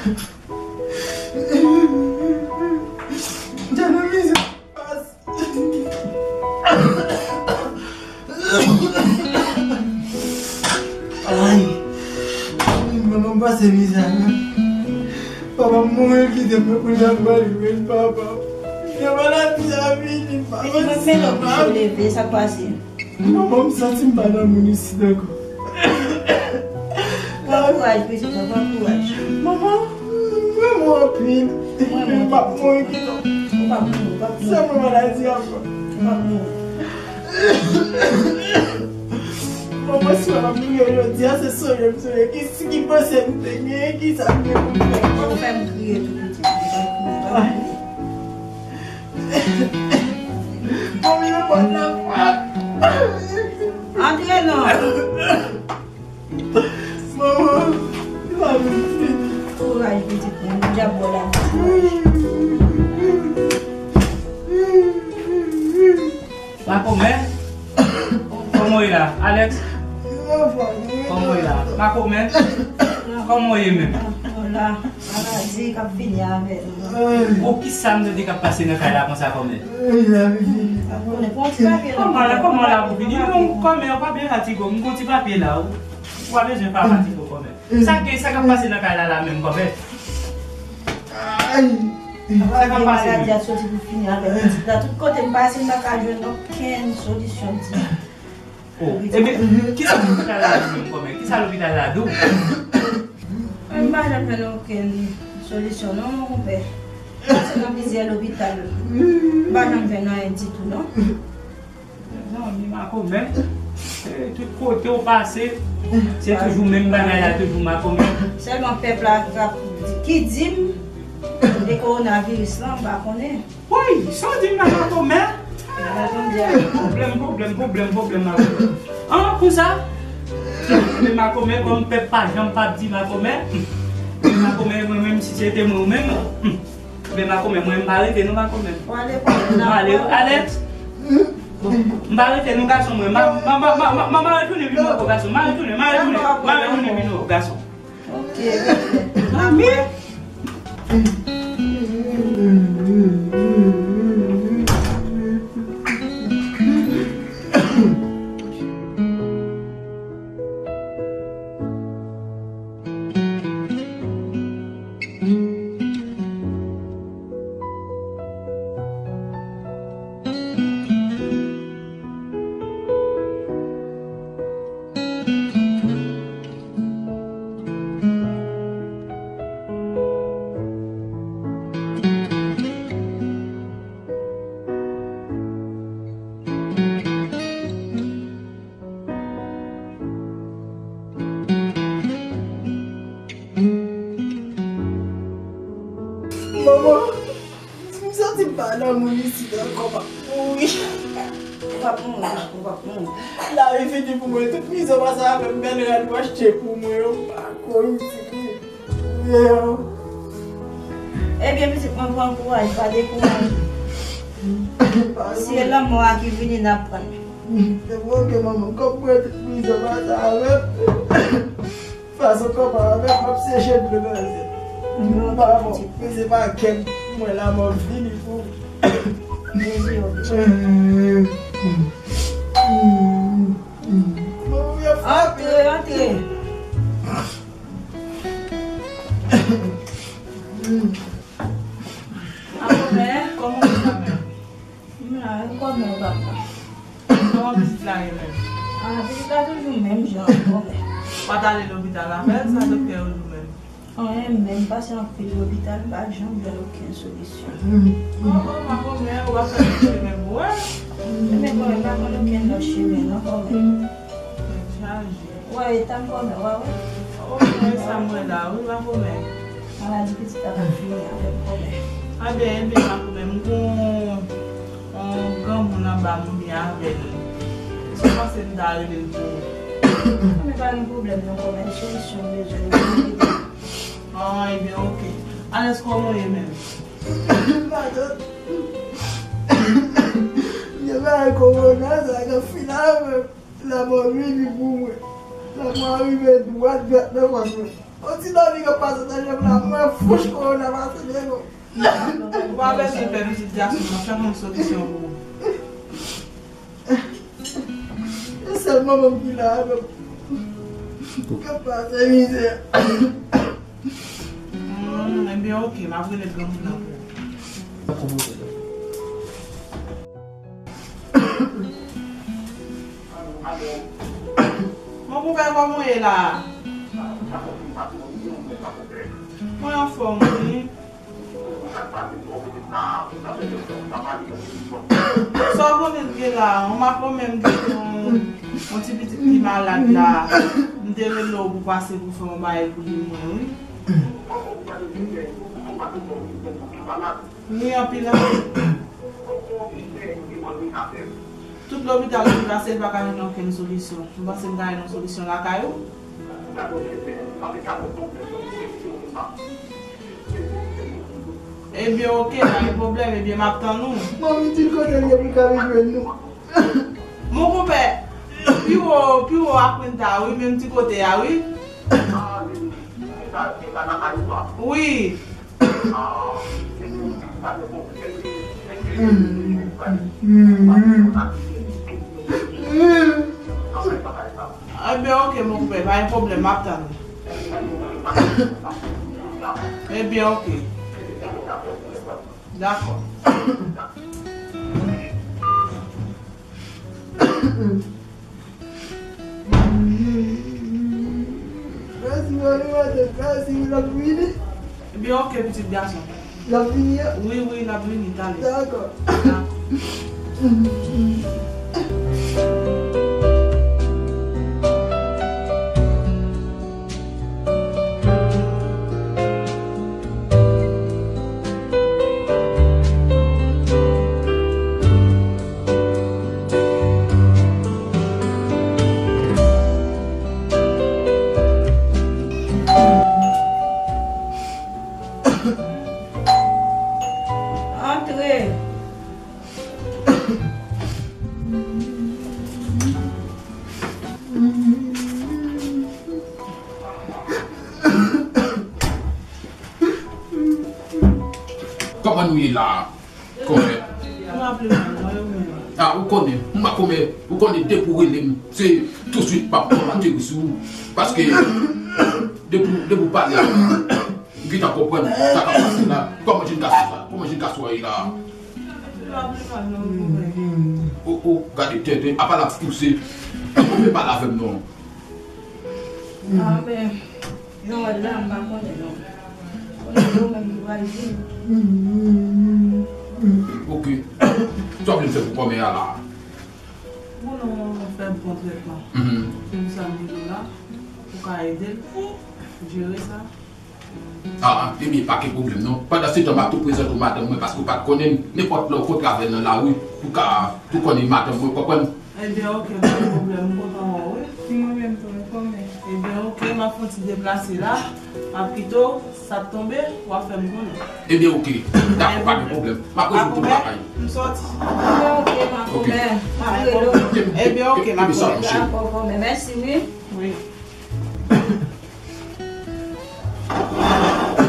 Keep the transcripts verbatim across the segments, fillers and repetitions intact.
Jan nan mizè pase. Ay, manman m pase mizè. Papa m mouri, l kite mwen pou l t ap mare men papa. Gen maladi a vini, papa. Pitit mwen, men lòt bouch ou leve, sa k pase? Manman, m santi m pa nan moun isit ankò. Pran kouraj, pitit mwen, pran kouraj. Manman, m renmen w anpil. M renmen w. M p ap mouri pito. Ou p ap mouri, ou p ap mouri. Sèlman maladi a fè. Ou p ap mouri. Manman, si w ap kriye jodi a, se sonje m sonje. Ki, ki panse m te gen, ki sa m gen pou m fè? Ou fè m kriye tou, pitit mwen, pa kriye, pa kriye. Antre non. Manman, ki pa vin fini. Kouraj, pitit mwen. Bondye ap ba w lavi. Makomè, kòman w ye la? Alex, kòman w ye la? Makomè, kòman w ye menm? Maladi k ap fini avè nou. Bon, kisa m tande k ap pase nan kay la konsa, kòmè? Kòman la, kòman la pou fini? Non, kòmè, ou pa byen fatige w. M gon ti papye la, ou pa bezwen pa fatige w, kòmè. Sa gen, sa k ap pase nan kay la, la menm, kòmè? Sa k ap pase menm? Maladi a soti pou fini avè pitit la. Tout kote m pase, m pa ka jwenn okenn solisyon di. Oh, ebyen, kisa lopital la di menm, kòmè? Kisa lopital la di w? M pa janm jwenn okenn solisyon non, mon konpè. M pase nan plizyè lopital. M pa janm jwenn anyen ditou non. Non, ni makomè. Eh, tout kote w pase, se toujou menm bagay la, toujou makomè. Sèlman pèp la k ap, ki di m de kowonaviris lan, m pa konnen. Woy, sa w di m la, makomè? Pwoblèm, pwoblèm, pwoblèm, pwoblèm, makomè. An, konsa? Men makomè, kòm pèp pa janm p ap di makomè. Men makomè, mwen menm, si se te mwen menm, men makomè, mwen, m pa rete non, makomè. M ale, Alex. Bon, m pa rete non, gason mwen. Ma, ma, ma, ma, ma, ma, ma retounen vin wè w, gason. Ma retounen, ma retounen, ma retounen vin wè w, gason. Ok. Mami. Manman, m santi m pa nan moun isit ankò, m ap mouri. Ou p ap mouri, ou p ap mouri. Lavi fini pou mwen, tout mizè w pase avè m, bèl rad ou achte pou mwen yo, m pa ko isit. Ebyen, pitit mwen, pran kouraj, pa dekouraje. Si e lanmò a ki vini, n ap pran. Se bon, ok, manman. Kòm mwen tout prizon, pa sa avè m. Fason kòman avè m, m ap seche dlo nan zye m. Pa bon, men se pa kè m, mwen la mò vini pou. Antre, antre. Makomè, kòman w ye la menm? M la wi, kòman w papa? Kòman pitit la ye menm? Ah, pitit la toujou menm jan, kòmè. Ou pa t ale lopital avè l, sa doktè yo di w menm? Anyen menm, m pase anpil lopital, m pa janm jwenn okenn solisyon. Oh, oh, makomè, ou pa fè lòt chemen pou wè? Men kòmè, m pa konn okenn lòt chemen non, kòmè. Tèt chaje. Wè, eta m kòmè, wè, wè. Oh, wè sa m wè la, wi, makomè. Maladi pitit la pa fini avè m kòmè. Anben, ebyen, makomè, m gon yon granmoun anba m, m byen avè l. Èske w panse m ta rele l pou ou? Kòmè pa gen pwoblèm non, kòmè, solisyon m bezwen, m ede. Ah, ebyen, ok. Alèz, kòman w ye menm? Matant, gen bagay kowona sa k ap fini avè m. Lanmò vini pou mwen. Lanmò a rive dwat, dwat nan fas mwen. On ti dòmi k ap pase nan janm la, mwen Fouch kowona pase devan. Ou pa bezwen pè, pitit gason m, m ap chèche yon solisyon pou ou. E sèl manman m ki la avè m. K ap pase mizè. Hmm, ebyen, oke, m ap rele granmoun nan pou ou. Mon konpè, kòman w ye la? Mwen anfòm, wi. Sa w konnen m gen la, yon makomè m gen yon, yon ti pitit ki malad la. M te rele w pou pase pou fè yon bagay pou li mwen, wi. Wi, anpil anpil. Tout lopital ki pase, li pa ka jwenn okenn solisyon. M panse m ka jwenn yon solisyon lakay ou. Ebyen, oke, pa gen pwoblèm, ebyen, m ap tann ou. Manmi, di l kote l ye pou l ka vin jwenn nou. Mon konpè, pi wo, pi wo a Quinta, wi, menm ti kote a, wi. Wi. Ebyen, oke, mon konpè, pa gen pwoblèm, m ap tann ou. Ebyen, oke. Dakò. Mèsi, mèsi, mèsi, mèsi, l ap vini. Ebyen, oke, pitit gason. L ap vini, a? Wi, wi, l ap vini, talè. Dakò. Dakò. Antre. Kòman nou ye la a? Kòmè. Ah, ou konnen, m pa kòmè, ou konnen depi w rele m, se touswit m ap, m ap ateri sou ou. Paske depi, depi w pale a, m gentan konprann sa k ap pase la. Kòman Jenn Gason sa? Kòman Jenn Gason a ye la a? Oh, oh, gade tenten, apa l ap pouse. Ou pa pale avè m non. Amen. Jan w wè l la, m pa konnen non. Konnen se ou menm ki pral di m. Ok. Sa w vle m fè pou kòmè a la? Bon, non, fè m pran trètman. Mhm. Se pou sa m vin la, pou ka ede l jere sa. Ah, ah, ebyen, pa gen pwoblèm non. Pandan se tan, m ap tou prezante w madanm mwen, paske w pa t konnen m. Nenpòt lè w kontre avè l nan lari, ou ka tou konnen madanm mwen, w konprann? Ebyen, oke, pa gen pwoblèm, m kontan wè w, wi. Mwen menm tou, mwen kòmè. Ebyen, oke, m ap fè yon ti deplase la. M ap kite w, sa t tonbe, w ap fè m konnen. Ebyen, oke. Dakò, pa gen pwoblèm. M ap rezoud tout bagay. M sòti. Ebyen, oke, m ap konnen. M ap rele w. Ebyen, oke, m ap konnen. Dakò, kòmè, mèsi, wi. Wi.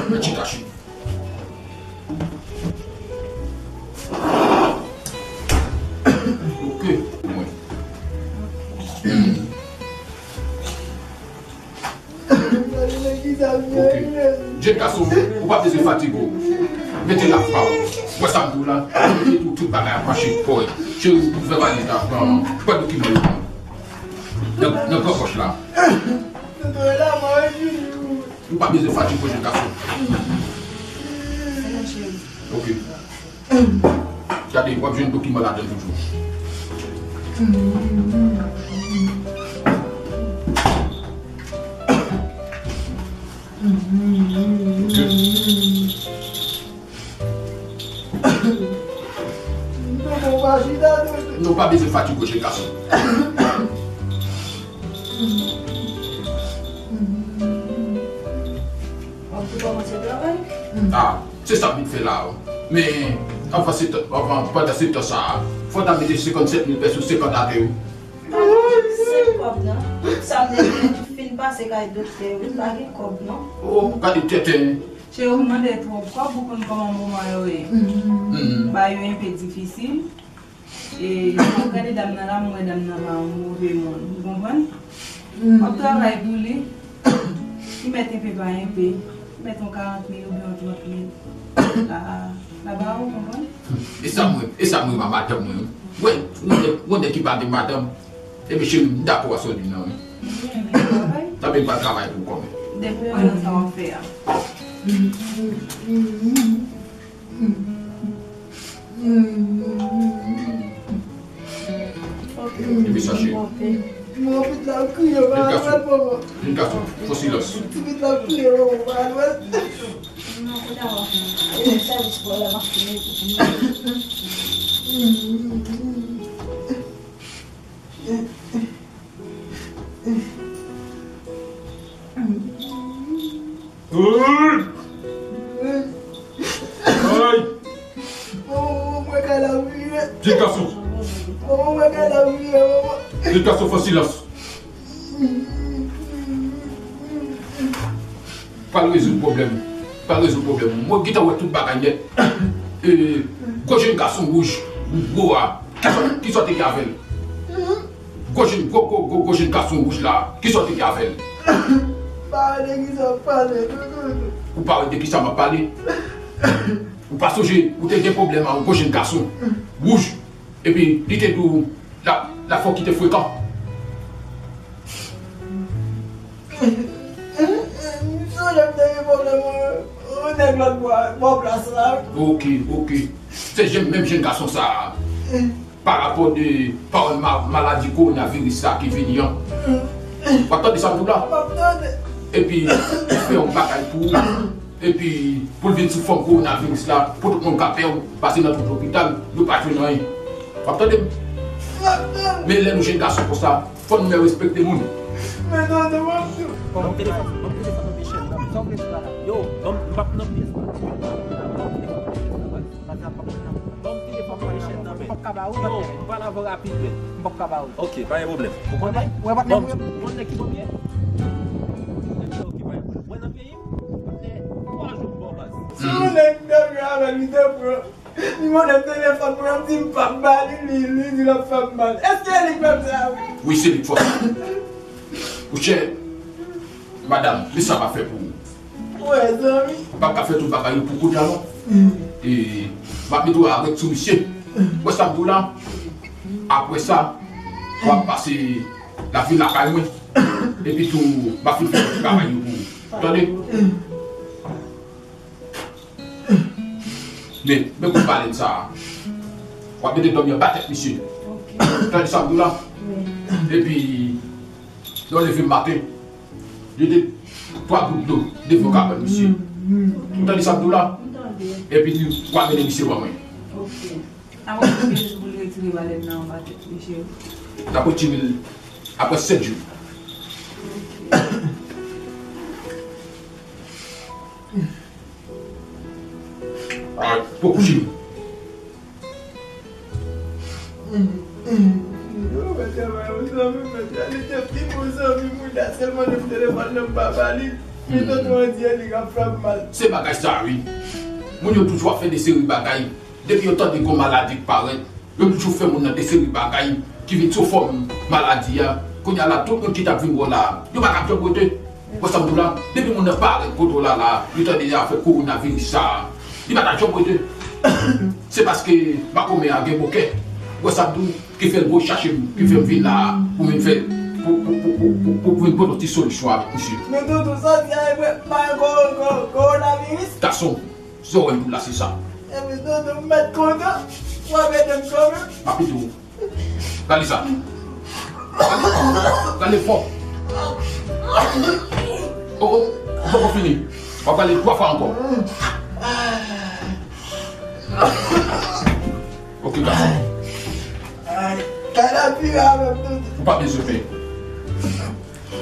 Mwen chita chita. Ok. Mwen. Ok. Jenn gason, ou pa bezwen fatige w. Mete laf pa w. Wè sa m di w la? Mete tout, tout bagay ap mache kòrèk. Cheri, ou fè valiz la. Pran, pran dokiman yo. Nan, nan gran pòch la. Ou pa bezwen fatige w, jenn gason. Ok. Gade, w ap jwenn dokiman ladan l toujou. Ok. Non, pa bezwen fatige w, jenn gason. W ap tou kòmanse travay? Ah, se sa m vin fè la. Men, anvan se tan, anvan, pandan se tan sa a, fò w ta mete senkannsèt mil pèso, senkant atè yo. Sa se kòb nan. Sa m te di, fin pase kay doktè yo, m pa gen kòb non. Oh, gade tenten. Cheri, ou mande twòp kòb, ou konn kòman moman yo ye. Mhm. Bagay yo enpe difisil. E, lè m gade dam nan la, m wè dam nan pa yon move moun. Ou konprann? Mhm. M ap travay pou li. Li mèt enpe pa enpe. Li mèt yon karant mil oubyen yon trant mil. La, la ba ou, konprann? E sa mwen, e sa mwen, ma madanm mwen, wi. Wè, yon nèg, yon nèg ki pa gen madanm. Epi cheri, m dakò a sa w di m nan, wi. Tanpri, m pral travay pou ou kòmè. Depi w nan sa w ap fè a. Epi sa, cheri. Mwen pit la kriye, pa wè, papa. Vin gason, fò silans. Ti pit la kriye, pa wè. Ay! Manman, manman, mwen ka la vire. Vin gason. Manman, mwen ka la vire, manman. Vin gason, fò silans. Pral rezoud pwoblèm. Pral rezoud pwoblèm. Mwen gentan wè tout bagay nèt. E, gwo jenn gason wouj, gwo a. Kisa, kisa w te gen avè l? Gwo jenn, gwo, gwo, gwo, gwo jenn gason wouj la. Kisa w te gen avè l? Pa wè de kisa w ap pale, non, non, non. Ou pa wè de kisa m ap pale? Ou pa sonje, ou te gen pwoblèm a yon gwo jenn gason wouj. Epi, li te di w, la, la fè w kite frekan. M sonje m te gen pwoblèm, yon nèg lòt bò, bò plas la. Ok, ok. Se jenn, menm jenn gason sa a. Pa rapò de pawòl ma-, maladi kowonaviris sa ki vini an. W ap tande sa m di w la? M ap tande. Epi, li fè yon bagay pou ou. Epi, pou l vin sou fòm kowonaviris la, pou tout moun ka pè w, pase nan tout lopital, yo pa jwenn anyen. W ap tande m? M ap tande. Men lè nou jenn gason konsa, fò nou respekte moun. Men tonton, m ap di w. Ban m telefòn, ban m telefòn nan pye chèn nan. Sa w vle di la? Yo, ban m, m p ap nan pyès la. Ban m telefòn nan pye chèn nan, men. M p ap ka ba ou, yo, patnè. M pale avè w rapid, men. M p ap ka ba ou. Ok, pa gen pwoblèm. Ou konnen? Wè, patnè, ban m di w, ou konnen ki bò m ye? Ok, pa gen pwoblèm. Mwen nan peyi m, patnè, twa jou m ba w baz. Si yon nèg te vle avè m, li te pran. Li mande m telefòn mwen, m di m p ap ba li, li, li di l ap fè m mal. Èske e li k fè m sa, wi? Wi, se li k fè w sa. Monchè, madanm, men sa m ap fè pou ou. Wè, zanmi. M p ap ka fè tout bagay yo pou kounye a, non. E, m ap mete w arèt sou misye. Wè sa m di w la? Apre sa, w ap pase lavi lakay mwen. Epi tou, m ap fin fè tout travay yo pou ou. Tande? Men, men kout balen sa a. W ap mete dòmi anba tèt misye. Ok. Tande sa m di w la? Wi. Epi, lè w leve maten, mete twa gout dlo devan kabann misye. Ou tande sa m di w la? M tande. Epi, w ap mennen misye ban mwen. Ok. Avan mwen te bezwen pou l retire balen nan anba tèt misye. L ap retire l apre sèt jou. Poko fini. Yo, mwen travay yon zanmi, mwen travay, li te pi bon zanmi mwen la, sèlman lè m telefòn nan m pa ba li. Men tonton an di li k ap fè m mal. Se bagay sa, wi. Moun yo toujou ap fè de seri bagay. Depi yo tande gon maladi k parèt, yo toujou fè moun nan de seri bagay ki vin sou fòm maladi a. Kounye a la, tout moun ki t ap vin wè w la, yo pa t ap janm rete. Wè sa m di w la, depi moun nan parèt kote w la la, yo tande afè kowonaviris sa a, li pa t ap janm rete. Se paske makomè a gen bon kè. Wè sa m di w, ki fè l voye chache m, ki fè m vin la a, pou m vin fè, pou, pou m vin pote yon ti solisyon avèk misye. Men tonton, sa w di a e vre, pa gen ko-, ko-, kowonaviris? Gason. Sa w wè m di w la, se sa. Epi tonton, m mèt kontan. W ap ede m kanmenm. M ap ede w. Gade sa. Gade fò. Oh, oh, ou poko fini. W ap gade twa fwa ankò. Ok, gason. Ay, kay la pi ra menm tonton. Ou pa bezwen pè.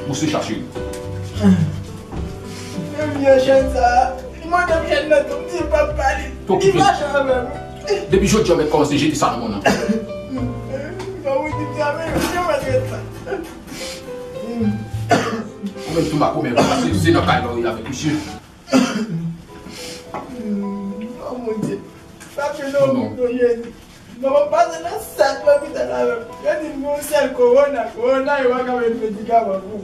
Ou se chache wi. Men vye chèn sa, li mande m chèn nan tou, m di l p ap pale. Li fache avè m. Depi jodi a, w mèt kòmanse jete sa nan men w nan. Bon, ou di m sa, men yo mèt ret la. Ou menm tou makomè, se, se nan kay la w ye avèk misye. Mon Dye. Papi, non, non, non, Jezi. Manman pase nan sèt lopital avè m. Yo di m gen yon sèl kowona, kowona, yo pa ka met medikaman pou.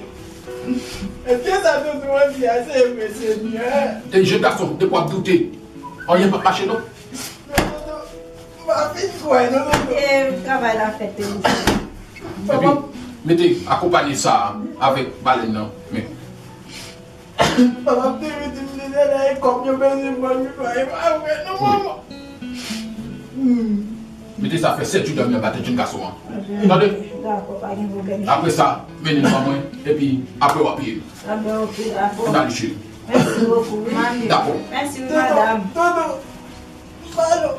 Èske sa tonton an di a se vre, Senyè? E jèn gason, depi w ap doute, anyen p ap mache non. Non, tonton, m pa fin kwè non, tonton. E travay la fèt, Senyè. Epi, mete akonpanye sa avèk balèn nan. Men. Papa te di m deja la e kòb yo bezwen pran li pa e pa vre non manman. Mete sa fè sèt jou dòmi anba tèt jèn gason an. Tande? Dakò, pa gen pwoblèm. Apre sa, mennen l ban mwen, epi apre w ap peye m. Anben, ok, dakò. Ann ale cheri. Mèsi bokou, wi. Dakò. Mèsi, wi, madanm. Tonton, tonton, pardon.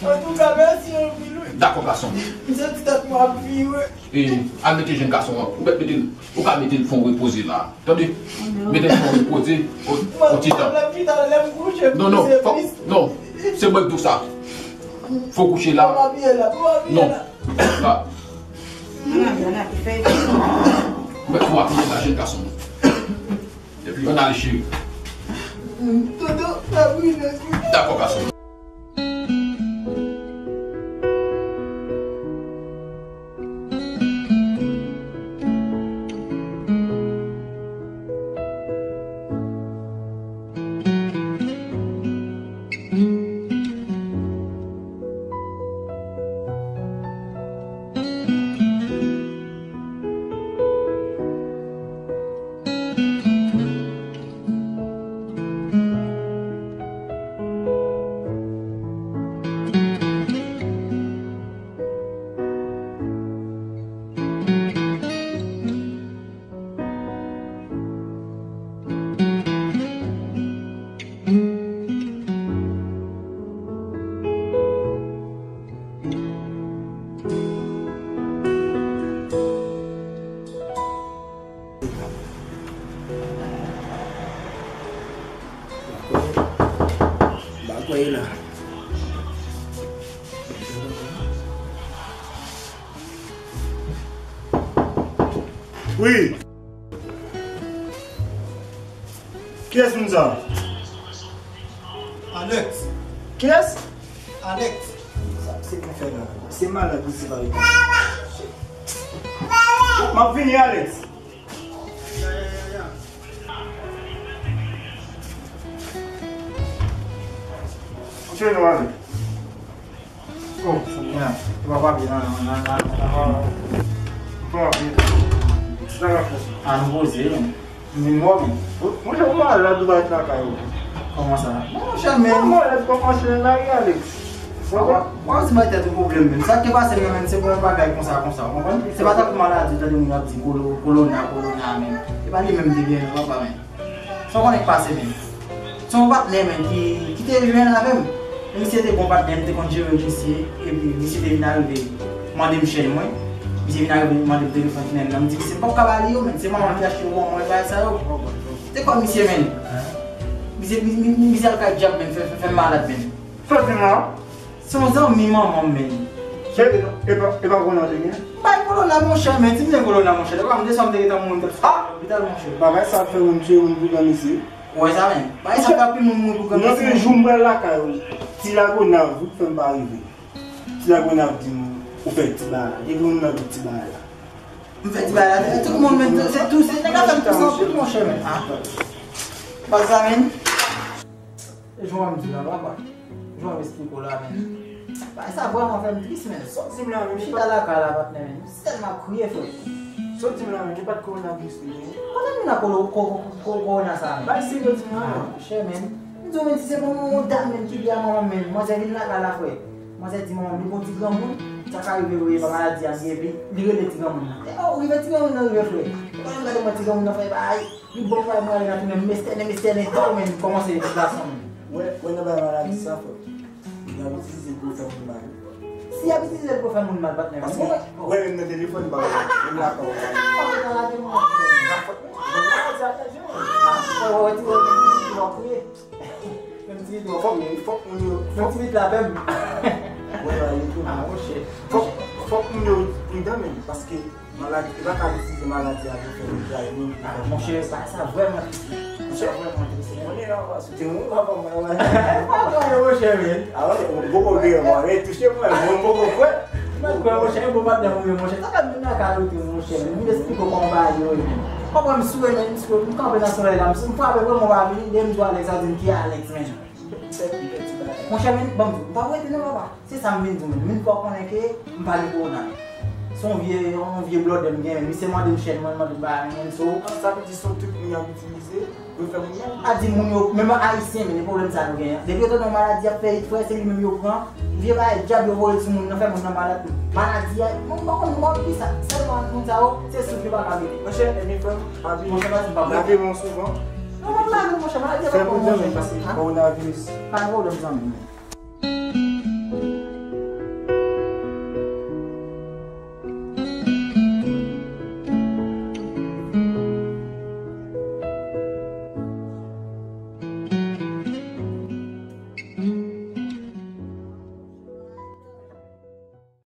Antouka, mèsi anpil, wi. Dakò, gason. M santi tèt mwen ap vire. E, al mete jèn gason an. Ou mèt mete l, ou ka mete l fè yon repoze la. Tande? Mete l fè yon repoze, yon, yon ti tan. Non, non, fòk, non. Se mwen k di w sa. Fò w kouche la. Non. La. Ou mèt fè w apiye la, jèn gason. Epi ann ale cheri. Tonton, pa bride. Dakò, gason. Wi. Kiyès moun sa? Alex. Kiyès? Alex. Sa se pou fè la. Se malad li se pa. M ap vini, Alex. Kouche nou, Alex. Oh, Sonia, ou pa papye nan, nan, nan, nan, nan, ou pa papye. Sa k ap fèt? A, nou poze, men. M vin wè w, men. Monchè, ou malad, ou pa ret lakay ou. Kòman sa? Bon, monchè, men. Ou malad, kòman se nan lari, Alex? Ou pa di bay tèt ou pwoblèm, men. Sa k te pase m nan, men, se pou yon bagay konsa, konsa, ou konprann? Se pa tankou maladi, tande moun ap di kolo-, kolona, kolona, men. Se pa li menm te genyen, non, papa, men. Sa w konnen k pase, men. Se yon patnè, men, ki, ki te jwenn avè m. E misye te gon patnè, m te konn jere misye, epi misye te vin arive mande m chèn mwen. Misye vin arive mande m telefòn ki nan men l. M di misye m p ap ka ba li yo, men. Se manman m ki achte yo ban mwen, bagay sa yo. Se kòb misye, men. Misye, mi-, mi-, mi-, misye al kay dyab, men, fè, fè, fè m malad, men. Sa w di m la? Se yon zanmi manman m, men. Se, e pa, e pa kolona te gen? M bay kolona, monchè, men. Si m te gen kolona, monchè, depi m desanm te gentan mouri, m t ap sot lopital, monchè. Bagay sa ap fè moun tiye moun pou granmesi. Ou wè sa, men? Bagay sa ap fè anpil moun mouri pou granmesi, men. Yon jou m pral lakay ou, ti Lagonav, ou fè m pa rive. Ti Lagonav di m, ou fè ti bagay la. Depi moun nan di ti bagay la. M fè ti bagay la, tout moun, men, se tou, se nèg la fè m tou santi, monchè, men. Ah. Baz la, men. E jan w ap di la, papa. Jan w ap esplike w la, men. Bagay sa vrèman fè m tris, men. Sa w di m la, men, chita lakay la, patnè, men. M sèlman ap kriye, frè. Sa w di m la, men, ki pa t kowonaviris li genyen? Kote m nan kolo-, ko-, ko-, ko-, kowona sa, men? Bay serye w di m la, men. Ah, monchè, men. M di w, men, si se pou yon dam, men, ki di a manman m, men. Manzè vin lakay la, frè. Manzè di manman m, li gon ti granmoun. Sa ka rive, vre, pa maladi a, li, epi li rele ti granmoun nan. E, oh, rive ti granmoun nan, rive, frè. Ou pa janm gade mwen, ti granmoun nan fè bagay. Li bon pou al mwen ale nan tounen, m estène, m estène, dò, men, kòmanse ti gason, men. Wè, wè, nan bagay maladi sa, frè. Y ap itilize l pou fè moun mal. Si y ap itilize l pou fè moun mal, patnè, men. Paske, wè, menm nan telefòn, ba, menm lakay, ba. Ou pa lage mwen. Wè, wè, wè, ti wè, menm ti pitit la ap kriye. Menm ti pitit la ap kriye. Fòk, fòk moun yo, fòk moun yo, fòk moun yo, yo Evidan menm, paske maladi, yo pa ka itilize maladi a pou fè netwaye moun. Ah, monchè, sa, sa vrèman tris. Monchè, vrèman tris. Mwen la, pa sou te moun, papa, mwen la. Pa kwè, monchè, men. Ah, mwen, mwen poko gen, mwen, men touche mwen, mwen poko kwè. Mwen kwè, monchè, bon, pa de mwen, monchè. Sa fè moun nan ka lote, monchè, men. Mwen esplike w kòman bagay yo ye, men. Konprann m sou, men, m sou, m kanpe nan solèy la, m frape vrèman pa vini, lè m di w Alex, sa di m ki Alex, men. Monchè, men, ban m di w, m pa rete non, papa. Se sa m vin di w, men. M vin fè w konnen ke m pa gen kowona, men. Se yon vye, yon vye blòdè m gen, men. Misye mande m chèn mwen, mande m bagay mwen, so. Sa vle di se yon trik moun y ap itilize pou yo fè moun mal? A di moun yo, menm Ayisyen, men, pwoblèm sa nou genyen. Depi yo tande yon maladi ap fè it frè, se li menm yo pran. Vye bagay dyab yo voye sou moun nan, fè moun nan malad. Maladi a, mwen pa konn, mwen pa konn ki sa. Sèlman moun sa yo, se souf yo pa ka mete. Monchè, enmi frè m, pa bliye. Monchè, pa di m pa lave men w souvan. Non, mwen lave, monchè, maladi a pa pran, monchè. Fè pridans, paske kowonaviris. Pa gen pwoblèm, zanmi.